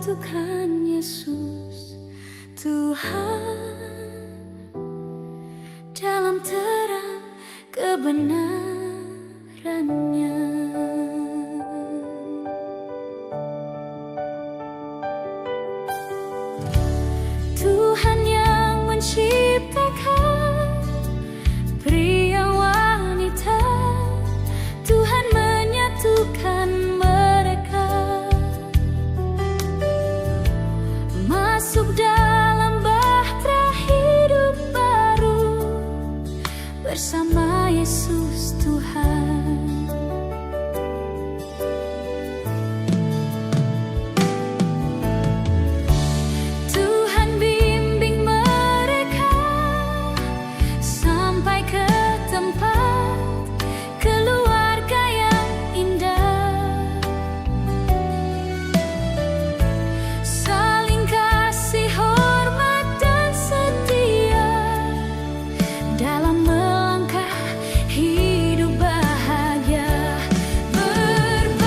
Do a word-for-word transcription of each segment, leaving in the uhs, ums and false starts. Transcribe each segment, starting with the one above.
Tuhan Yesus, Tuhan, dalam terang kebenaran. Tuhan yang menciptakan pria wanita, Tuhan menyatukan mereka masuk dalam bahtera hidup baru. Bersama Yesus Tuhan. Tuhan bimbing mereka sampai ke tempat keluarga yang indah. Saling kasih, hormat, dan setia dalam melangkah hidup bahagia. Berbahagia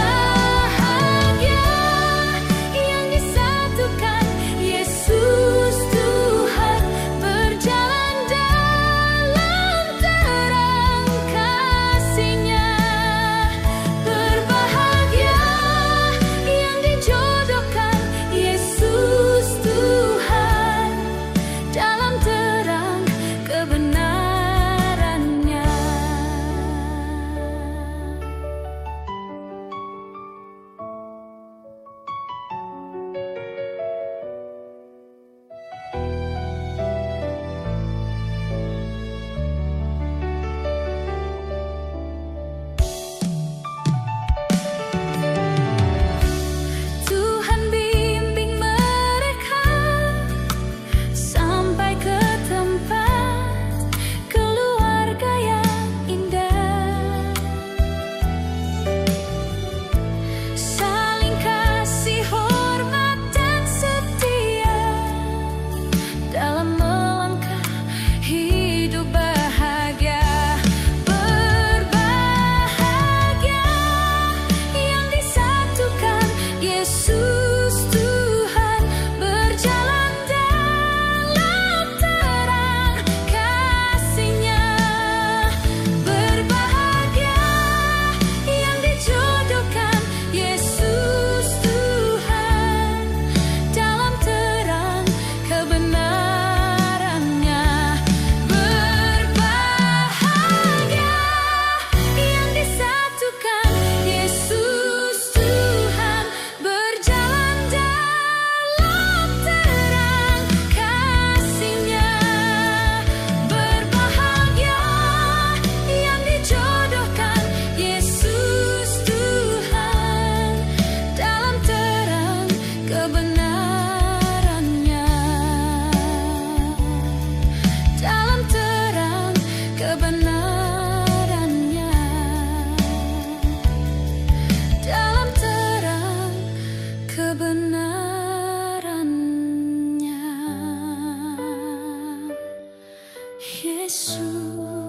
yang disatukan Yesus Tuhan, berjalan dalam terang kasih-Nya. Berbahagia yang dijodohkan Yesus Tuhan dalam terang kebenaran-Nya. Tuhan bimbing mereka sampai ke tempat keluarga yang indah. Saling kasih, hormat, dan setia dalam melangkah hidup bahagia. Berbahagia yang disatukan Yesus Tuhan, berjalan dalam terang kasih-Nya. Berbahagia yang dijodohkan Yesus Tuhan dalam terang kebenaran-Nya. Berbahagia yang disatukan Yesus Tuhan, berjalan dalam terang kasih-Nya. Berbahagia yang dijodohkan Yesus Tuhan dalam terang kebenaran-Nya. Dalam terang kebenaran-Nya. Dalam terang kebenaran-Nya. Yesus.